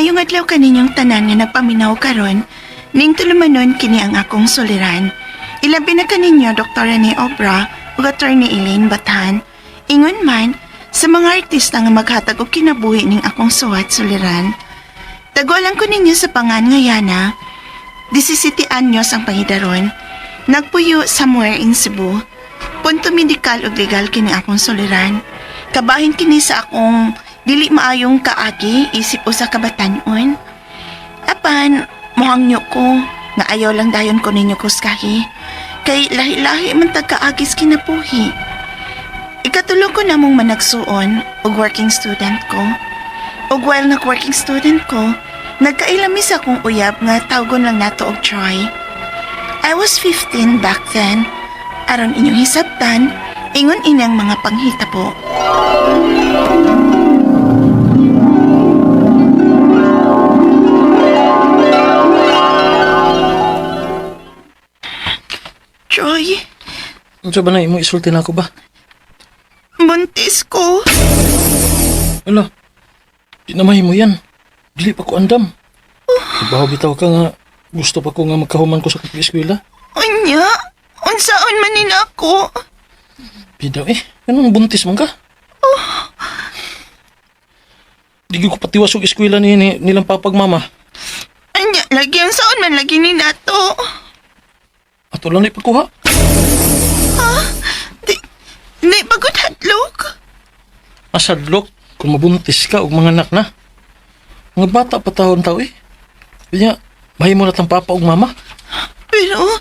Maayong adlaw kaninyong tanan nga nagpaminaw karon, ning tulumanon kini ang akong suliran. Ilabi na kaninyo Dr. Rene Obra ug Attorney Elaine Bathan. Ingon man sa mga artista nga maghatag og kinabuhi ning akong suwat suliran. Tagualan ko ninyo sa pangan nga Yana, 17 anyos ang pangidaron. Nagpuyo somewhere in Cebu. Punto medikal ug legal kini akong suliran. Kabahin kini sa akong dili maayong kaagi isip usa ka batan-on. Apan muhangyo ko nga ayaw lang dayon ko ninyo kuskahi. Kay lahi-lahi man tag kaagis kinabuhi. Ikatulo ko namong managsuon og working student ko. Ug while nag-working student ko, nagkailami sa akong uyab nga tawgon lang nato og Troy. I was 15 back then. Aron inyong hisabtan, ingon inang mga panghitabo. Troy, Unsa ba na imo isulti na ako ba? buntis ko. Ala, di na mahimo yan. Dili pa ko andam. Ibaw bitaw ka nga gusto pa ko nga magkahuman ko sa eskwela. Unya, unsaon man nila ako? Bidaw eh, anong buntis man ka? Di gyud ko patiwas og eskwela ni nilang papagmama. Anya, lagi unsaon man lagi ni nato. Ato lang na ipagkuha. Di, di pagod hadlok. Masadlok kung mabuntis ka og mga anak na. Mga bata pa taon tao eh. Kanya, mahimo na tang papa og mama. Pero,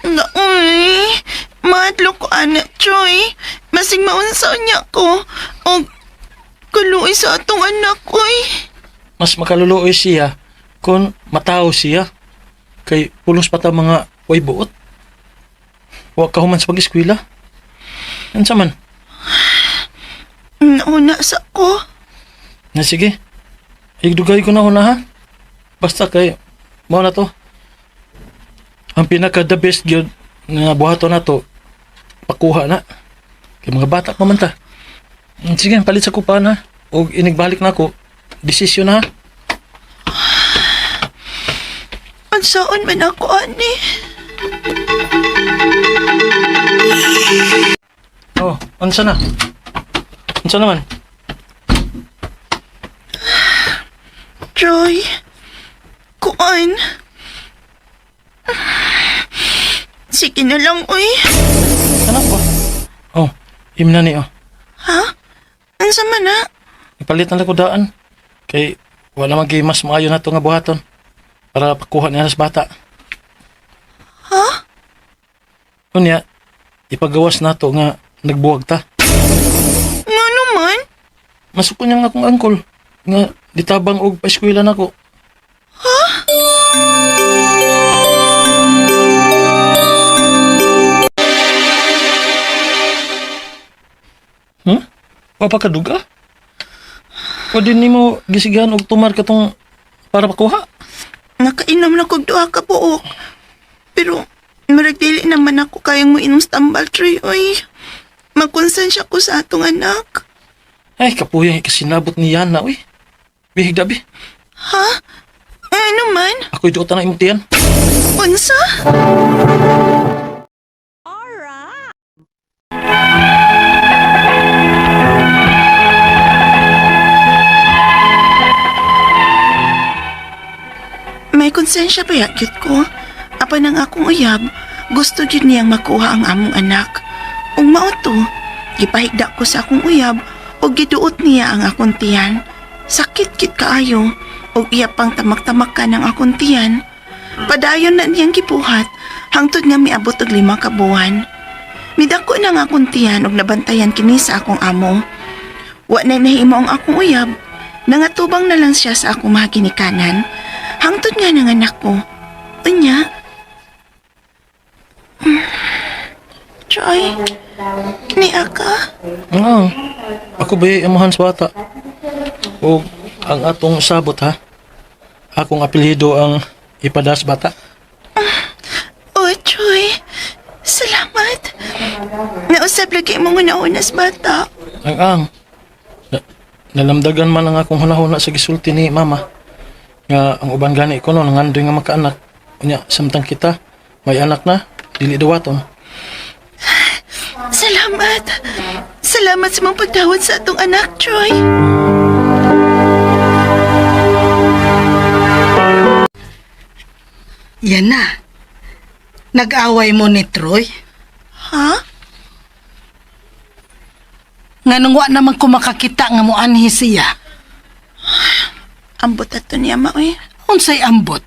naoy, mahadlok ko ana, Troy. Masing maunsaon niya ko. O, kaluoy sa atong anak, oy. Mas makaluluoy siya kung matao siya. Kay pulos pa ta mga way buot. Wa ka human sa pag-eskwela. Unsa man? Nauna sa ko. Na sige. Igdugay ko na huna ha. Basta kay mao na to. Ang pinaka the best gyud nga buhaton nato pakuha na. Kay mga bata pa man ta. Sige, palit sa kupan ha. Og inigbalik na ako. Desisyon na ha. Unsaon man ako, ani. Oh, unsa na? Unsa naman? Troy, kuan. Sige na lang, oy. Ano ba? Oh, imna ni oh. Ha? Unsa man na? Ipalit na lang ko daan. Kay wala man gyud mas maayo na to nga buhaton para pakuha niya sa bata. Ha? Unya, ipagawas nato nga nagbuwag ta. Nga naman? Masuko niya nga akong angkol nga ditabang og paeskwela nako. Ha? Huh? Wa pa kaduga? Pwede nimo gisigahan og tumar katong para pakuha? Nakainom na kog duha ka buok. Pero murag dili naman ako kayang moinom sa tambal, Troy, oy. Magkonsensya ko sa atong anak. Ay, kapuya kasinabot ni Yana, uy. Bihig dabi. Ha? Ano man? Ako'y duotan na imong tiyan. Unsa? May konsensya ba yakit ko? Apan ang akong uyab, gusto gyud niyang makuha ang among anak. Ug mao to, gipahigda ko sa akong uyab ug giduot niya ang akong tiyan. Sakit kit kaayo ug iya pang tamak-tamakan ang akong tiyan. Padayon na niyang gibuhat hangtod nga miabot og 5 ka buwan. Midako na nga akong tiyan ug nabantayan kini sa akong amo. Wa na nahimo ang akong uyab. Nangatubang na lang siya sa akong mga ginikanan. Hangtod nga nanganak ko. Unya. Troy, ni aka. Ah, ako ba amahan sa bata? O ang atong sabot ha? Akong apelyido ang ipadas bata. Oh, Troy, salamat. Nausap lagi mo nga naunas bata. Ang ang. Nalamdagan man ang akong hunahuna sa gisulti ni mama. Nga ang uban gani ko no nangandoy nga makaanak. Unya samtang kita may anak na dili dawaton. Salamat. Salamat sa mong pagdawat sa atong anak, Troy. Yan na. Nag-away mo ni Troy? Ha? Nganong wa naman ko makakita nga moanhi siya. Ambot ato niya, ma, uy. Unsay ambot?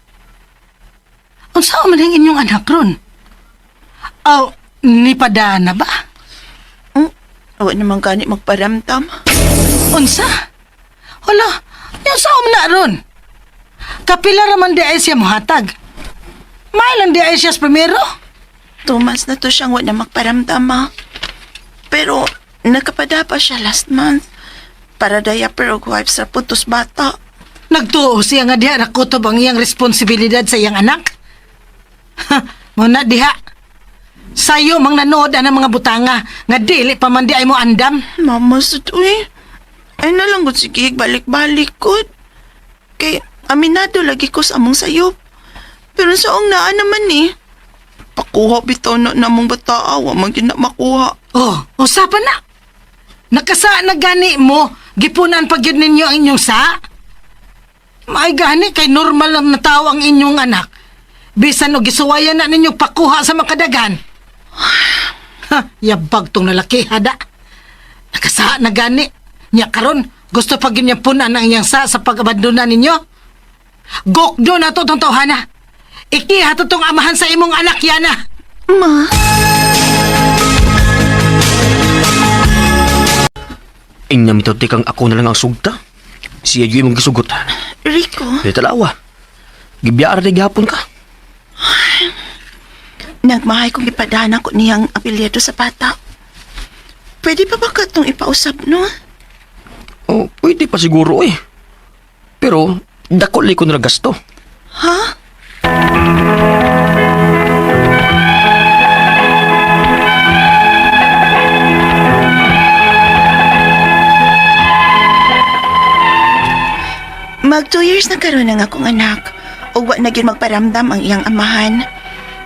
Unsa man ang inyong anak ron? Aw, nipadana ba? Awa naman gani magparamdam. Unsa? Hala, yung sa na ron? Kapila raman di ay siya mohatag. May lang di ay siya sa primero. 2 months na to siyang wala magparamdam, ma. Pero nakapada pa siya last month. Para diaper og wipes ra putos bata. Nagtuo siya nga diha nakutob ang iyang responsibilidad sa iyang anak. Ha, muna diha. Sayo mang nanood ang mga butanga nga dili pa man di ay mo andam. Mama sa uy. Ay na lang gud sige balik-balik gud. Kay aminado lagi ko sa among sayop. Pero saong naa naman ni. Pakuha bitaw na namong bataa, wa man gyud na makuha. Oh, usapan na. Nakasa na gani mo, gipunan pag yun ninyo ang inyong sa. May gani kay normal lang na tao ang inyong anak. Bisan og gisuwayan na ninyo pakuha sa makadagan. Ha, yabag tong lalaki hada. Nakasa na gani. Nya karon gusto pag yun niyang punan ang iyang sa pag-abandona ninyo. Gokdo na to tong tawhana. Ikiha to tong amahan sa imong anak yana. Ma, Ingna mitaw kang ako na lang ang sugta. Siya yung imong gisugot. Rico, Di talawa. Gibiyaar na gihapon ka. nagmahay kong ipadana ko niyang apelyido sa bata. Pwede pa ba katong ipausap, no? Oh, pwede pa siguro eh. Pero, dako ko na gasto. Ha? Mag 2 years na karon ang akong anak. Ug wa na gyud magparamdam ang iyang amahan.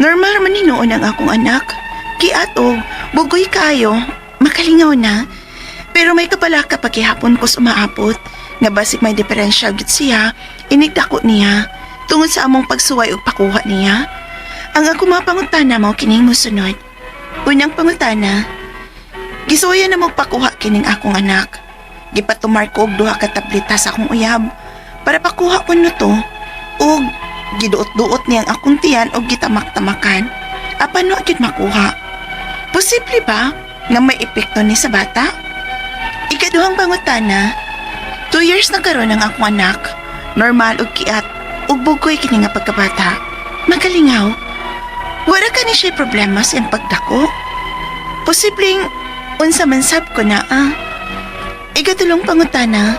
Normal man hinuon ang akong anak. Kiat og bugoy kayo, makalingaw na. Pero may kabalaka pagkihapon ko umaabot nga basig may diferensya gyud siya, inigdako niya tungod sa among pagsuway ug pakuha niya. Ang ako mga pangutana mao kining mosunod. Unang pangutana, gisuwayan na mo pakuha kining akong anak. Gipatumar ko og duha ka tableta sa akong uyab para pakuha ko no to ug giduot-duot niyang akong tiyan og gitamak-tamakan. Apan wa gyud makuha. Posible ba nga may epekto ni sa bata? Ikaduhang pangutana, 2 years na karon ang akong anak. Normal og kiat ug bugoy kini nga pagkabata. Magalingaw. Wala ka ni siya problema sa iyang pagdako. Posibleng unsa man sab ko na ah. Ikatulong pangutana,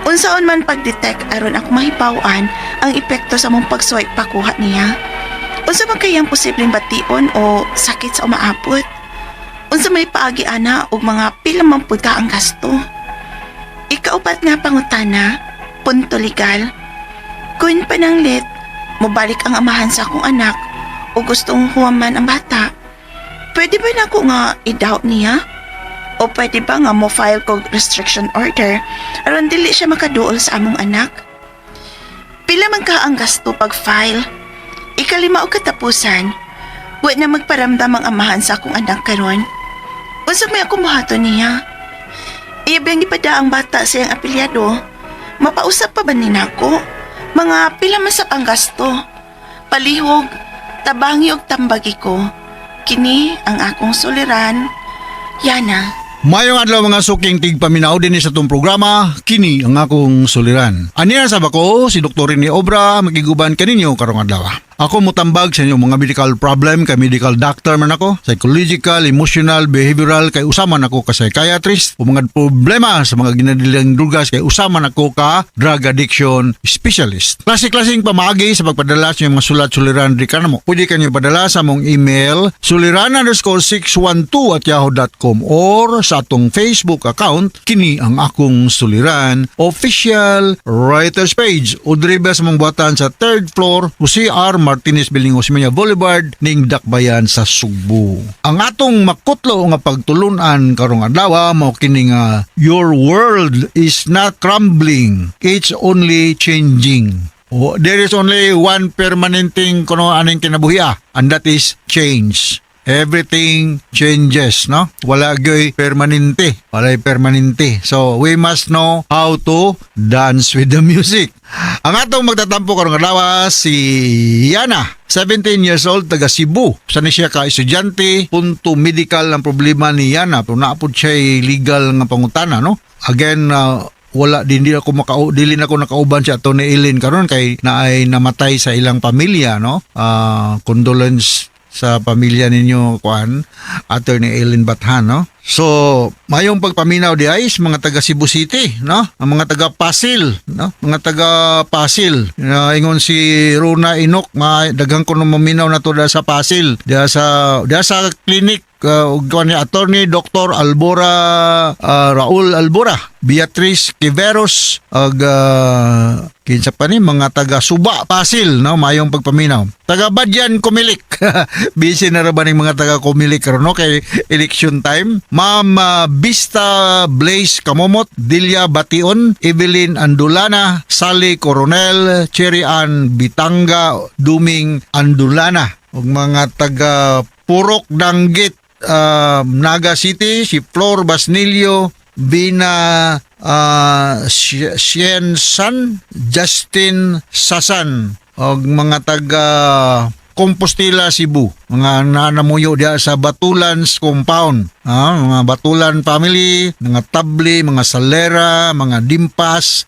unsaon man pag-detect aron ako mahibaw-an ang epekto sa mong pagsuway pakuha niya? Unsa man kayang posibleng bation o sakit sa umaabot? Unsa may paagi ana og mga pila man pud ka ang gasto? Ikaupat nga pangutana, punto legal. Kun pananglit, mobalik ang amahan sa akong anak o gustong huwaman ang bata. Pwede ba nako nga i-doubt niya? O pwede ba nga mo file kog restriction order aron dili siya makaduol sa among anak? Pila man ka ang gasto pag-file? Ikalima og katapusan, wa na magparamdam ang amahan sa akong anak karon. Unsa may ako muhaton niya? Iya bang gipada ang bata sa iyang apelyado? Mapausap pa ba ni nako? Mga pila man sab ang gasto? Palihog, tabangi og tambagi ko. Kini ang akong suliran. Yana. Mayong adlaw mga suking tigpaminaw din sa itong programa, kini ang akong suliran. Aniya sa bako, si Dr. Rene Obra, makiguban kaninyo karong adlaw. Ako mutambag sa inyong mga medical problem kay medical doctor man ako, psychological, emotional, behavioral, kay usa man ako ka psychiatrist, o mga problema sa mga ginadilang drugas kay usa man ako ka drug addiction specialist. Klase-klaseng pamaagi sa pagpadala sa inyong mga sulat suliran di kanamo. Pwede kanyo padala sa among email suliran_612@yahoo.com or sa atong Facebook account, kini ang akong suliran official writers page, o diri ba sa among buhatan sa third floor, Jose R. Martinez Building, Osmeña Boulevard, ning Dakbayan sa Sugbo. Ang atong makutlo nga pagtulunan karong adlaw mao kini nga "Your world is not crumbling, it's only changing." Oh, there is only one permanent thing kuno aning kinabuhi ah, and that is change. Everything changes, no? Wala gyoy permanente. Walay permanente. So, we must know how to dance with the music. Ang atong magtatampo karong adlaw si Yana, 17 years old, taga Cebu. Sa ni siya ka estudyante, punto medical ang problema ni Yana, pero naapod siya legal nga pangutana, no? Again, wala din di ako maka dili na ako nakauban si Atty. Eileen karon kay naay namatay sa ilang pamilya, no? Condolence sa pamilya ninyo, kuan, Attorney Eileen Bathan, no? So, mayong pagpaminaw di ay mga taga Cebu City, no? Ang mga taga Pasil, no? Mga taga Pasil. Ingon si Rona Inok, ma daghan ko maminaw na to sa Pasil, diha sa clinic ug kuan ni Attorney Dr. Albora, Raul Albora, Beatrice Quiveros ug kinsa pa ni mga taga Suba, Pasil, no? Mayong pagpaminaw. Taga Badyan, Comelec. Busy na ra ba ning mga taga Comelec karon, no, kay election time. Ma'am Vista Blaze Kamomot, Delia Bation, Evelyn Andulana, Sally Coronel, Cherry Ann Bitanga, Duming Andulana ug mga taga Purok Danggit, Naga City, si Flor Basnilio, Bina Siensan, Justin Sasan, og mga taga Compostela, Cebu. Mga nanamuyo diha sa Batulans compound. Mga Batulan family, mga Tabli, mga Salera, mga Dimpas,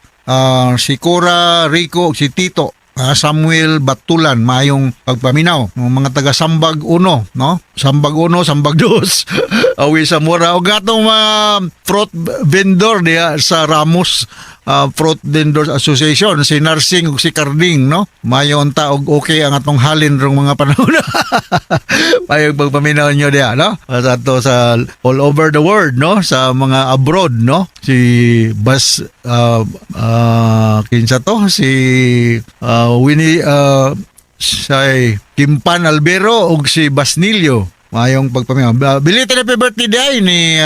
si Cora, Rico, ug si Tito. Samuel Batulan, mayong pagpaminaw. Mga taga Sambag 1, no? Sambag 1, Sambag 2. Awi sa Mura. Og atong mga fruit vendor diha sa Ramos Fruit Vendors Association, si Narsing ug si Carding, no? Mayon ta og okay ang atong halin rong mga panahon. Mayong pagpaminaw nyo diha, no? Sa ato sa all over the world, no? Sa mga abroad, no? Si Bas kinsa to? Si Winnie say Kimpan Albero ug si Basnilio. Mayong pagpaminaw. Belated happy birthday day ni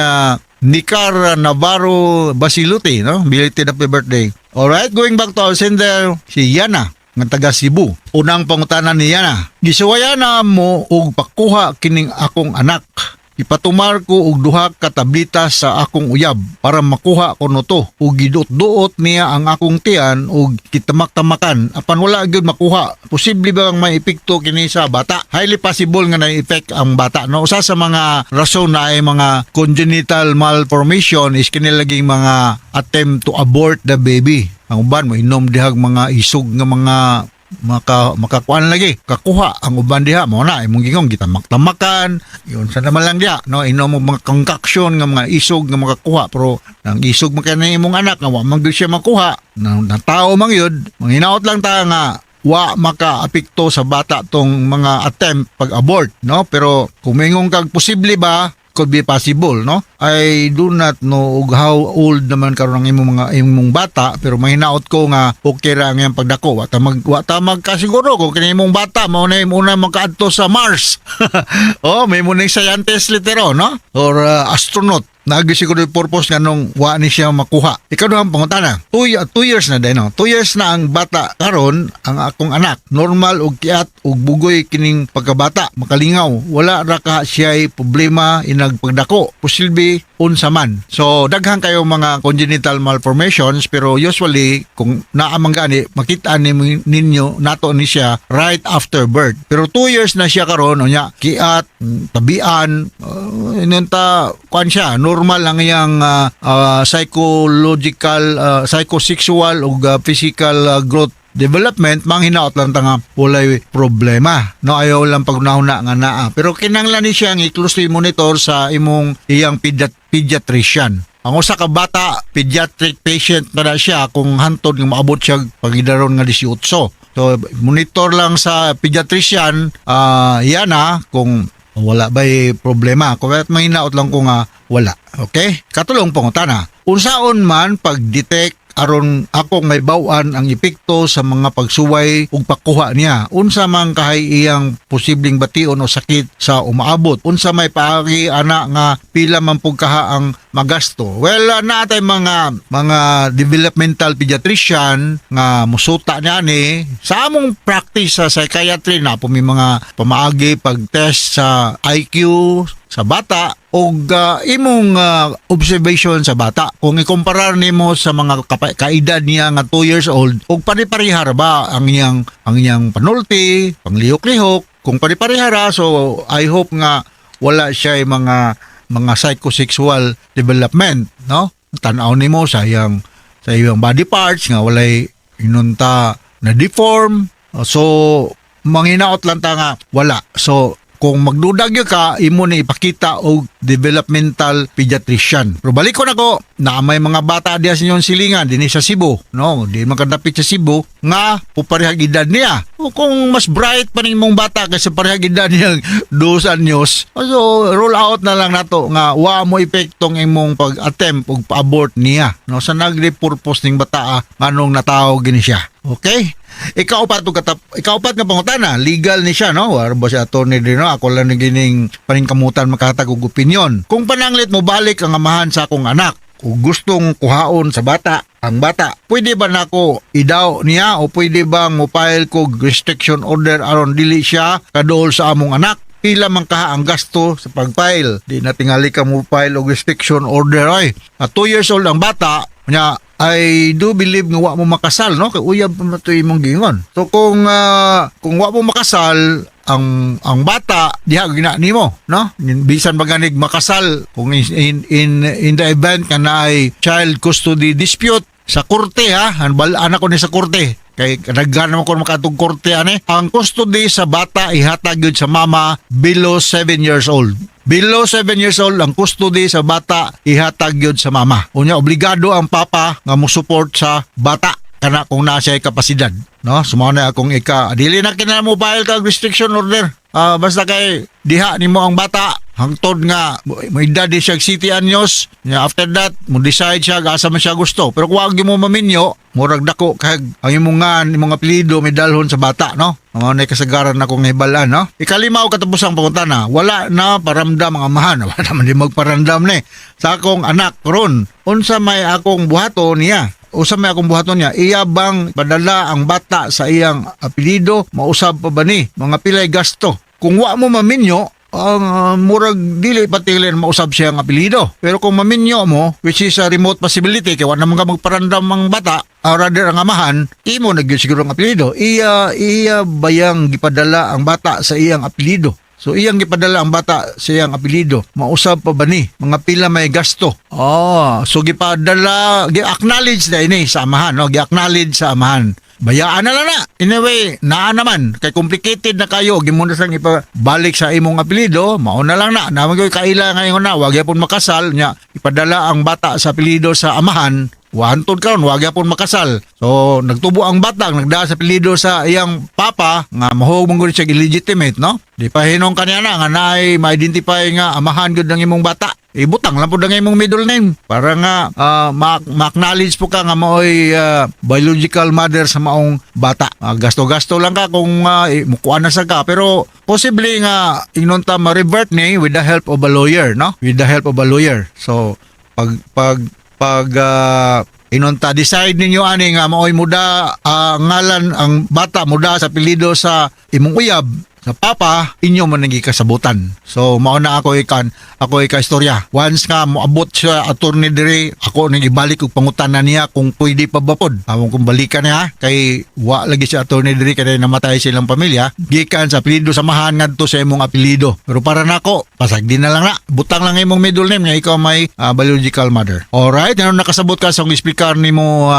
Nicar Navarro Basiluti, no? Belated happy birthday. Alright, going back to our sender, si Yana nga taga Cebu. Unang pangutana ni Yana: "Gisuwayan na mo og pakuha kining akong anak. Ipatumar ko og duha ka tablita sa akong uyab para makuha ko no to, ug giduot-duot niya ang akong tiyan ug kitamak-tamakan apan wala gyud makuha. Posible ba ang may epekto kini sa bata?" Highly possible nga na effect ang bata, no? Usa sa mga rason na ay mga congenital malformation is kini laging mga attempt to abort the baby. Ang uban mo inom dihag mga isog nga mga makakuan lagi kakuha. Ang uban diha mo na imong gingong gitamak-tamakan yun sa naman lang diha, no? Inom mo mga concoction nga mga isog nga makakuha, pero nang isog man kay na imong anak nga wa man gyud siya makuha na tao man gyud. Manghinaot lang ta nga wa maka-apekto sa bata tong mga attempt pag-abort, no? Pero kung mingon kag posible ba, could be possible, no? I do not know og how old naman karon ang imong mga imong bata, pero mahinaot ko nga okay ra ang iyang pagdako. Wa ta magkasiguro kung kini imong bata mao na imong una makaadto sa Mars. Oh, may mo ning scientist litero, no? Or astronaut. Naagi siguro yung purpose nga nung wa ni siya makuha. Ikaw ang pangutana. 2 years na din, no? 2 years na ang bata karon, ang akong anak. Normal og kiat og bugoy kining pagkabata. Makalingaw. Wala ra ka siya problema inag pagdako. Posible unsa man. So daghan kayo mga congenital malformations, pero usually kung naa man gani makita ni ninyo nato ni siya right after birth. Pero 2 years na siya karon, unya kiat, tabian, inunta kuan siya, normal ang iyang psychological, psychosexual ug physical growth. development, manghinaot lang ta nga walay problema, no? Ayaw lang paghunahuna nga naa, pero kinahanglan ni siya nga i-closely monitor sa imong iyang pediatrician. Ang usa ka bata, pediatric patient na na siya kung hantod nga maabot siya pagidaron nga 18. So monitor lang sa pediatrician, yan na kung wala ba'y problema. Kung at mahinaot lang ko nga wala. Okay? Katulong pangutana. Unsaon man pag-detect aron akong may bawan ang epekto sa mga pagsuway ug pakuha niya? Unsa man kahay iyang posibleng bation o sakit sa umaabot? Unsa may paagi ana nga pila man pug kaha ang magasto? Well, naa tay mga developmental pediatrician nga musuta niya ni sa among practice sa psychiatry na po may mga pamaagi pag-test sa IQ sa bata og imong observation sa bata. Kung ikumparar nimo sa mga kaedad niya nga 2 years old og pare-pareha ra ba ang iyang panulti, panglihok-lihok, kung pare-pareha ra, so I hope nga wala siya mga psychosexual development, no? Tan-aw nimo sa iyang body parts nga walay inunta na deform. So manghinaot lang ta nga wala. So kung magduda gyud ka, imo ni ipakita og developmental pediatrician. Pero balik ko nako na may mga bata diya sa inyong silingan dinhi sa Cebu, no? Di man kadapit sa Cebu nga puparehag edad niya. O kung mas bright pa ning imong bata kaysa parehag edad niya 2 anyos, so rule out na lang nato nga wa mo epektong imong pag-attempt og pa-abort niya, no? Sa nagli purpose ning bata nganong natawo gini siya. Okay? Ikaupat og katap ikaupat nga pangutana, legal ni siya, no? War ba si attorney din, no? Ako lang ni gining paningkamutan makahatag og opinion. Kung pananglit mo balik ang amahan sa akong anak o gustong kuhaon sa bata ang bata, pwede ba nako idaw niya o pwede bang mo-file ko restriction order aron dili siya kaduol sa among anak? Pila man kaha ang gasto sa pag-file? Di na tingali ka mo file og restriction order ay. At 2 years old ang bata, nya I do believe nga wa mo makasal, no? Kay uyab pa man to imong giingon. So kung wa mo makasal ang bata diha gina nimo, no? Bisan ba ganig makasal, kung in the event nga naay child custody dispute sa korte ha, hanbal anak ko ni sa korte kay daghan naman ko makatug korte ani, ang custody sa bata ihatag gyud sa mama below 7 years old. Below 7 years old, ang custody sa bata ihatag gyud sa mama. Unya obligado ang papa nga mo support sa bata kana kung naa siya kapasidad, no? Sumao na akong ika, dili na kina mo file kag restriction order. Basta kay diha nimo ang bata hangtod nga mo edad di siya 7 anyos. Nya after that mo decide siya asa man siya gusto. Pero kung wag mo maminyo, murag dako kag ang imong ngan, imong apelyido may dalhon sa bata, no? Mao na kasagaran akong nahibalan, no? Ikalima o katapusang pangutana, wala na paramdam ang amahan. Wala naman di magparandam ni sa akong anak ron. Unsa may akong buhaton niya? Usa may akong buhaton niya? Iya bang padala ang bata sa iyang apelyido? Mausab pa ba ni? Mga pilay gasto? Kung wa mo maminyo, ang murag dili patilin mausab siya ang apelyido. Pero kung maminyo mo, which is a remote possibility, kay wa naman ka magparandam ang bata, rather ang amahan, imo na gyud siguro ang apelyido. Iya bayang gipadala ang bata sa iyang apelyido? So iyang gipadala ang bata sa iyang apelyido. Mausab pa ba ni? Mga pila may gasto? Oh, so gipadala, gi-acknowledge na ini sa amahan, no? Gi-acknowledge sa amahan. Bayaan na lang na. Anyway, naa naman. Kay complicated na kayo. Gimuna sang ipabalik sa imong apelyido. Mao na lang na. Naman ko'y kaila ngayon na. Wag yapon makasal. Nya, ipadala ang bata sa apelyido sa amahan. Wantod karon, wag yapon makasal. So nagtubo ang bata, nagdaa sa apelyido sa iyang papa nga mahog man gud siya illegitimate, no? Di pa hinong kaniya na nga naay ma-identify nga amahan gud ng imong bata. Ibutang lang pud ang imong middle name para nga ma-acknowledge po ka nga maoy biological mother sa maong bata. Gasto-gasto lang ka kung mukuan na sa ka, pero possibly nga ingnon ta ma-revert ni with the help of a lawyer, no? With the help of a lawyer. So pag inunta decide ninyo ani nga maoy muda ngalan ang bata muda sa apelyido sa imong uyab, sa papa, inyo man ang gikasabutan. So mao na ako ikan ako ika istorya. Once nga moabot siya attorney dire, ako ning ibalik og pangutana niya kung pwede pa ba pod. Among kung balikan niya kay wa lagi si attorney dire kay namatay silang pamilya gikan sa apelyido sa amahan ngadto sa imong apelyido. Pero para nako, pasagdi na lang na. Butang lang imong middle name nga ikaw may biological mother. Alright, ano nakasabot ka sa akong explicar nimo,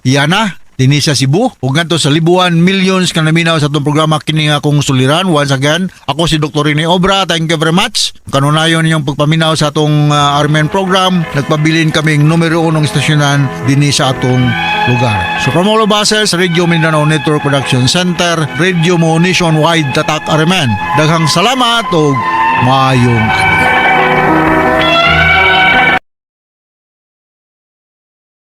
Yana? dinhi sa Cebu ug ngadto sa Libuan, millions ka naminaw sa atong programa kini nga akong suliran. Once again, ako si Dr. Rene Obra. Thank you very much. Kanunayon ninyong pagpaminaw sa atong RMN program. Nagpabilin kaming numero unong istasyonan dinhi sa atong lugar. So from all of us sa Radio Mindanao Network Production Center, Radio Mo Nationwide, Tatak RMN. Daghang salamat ug maayong adlaw.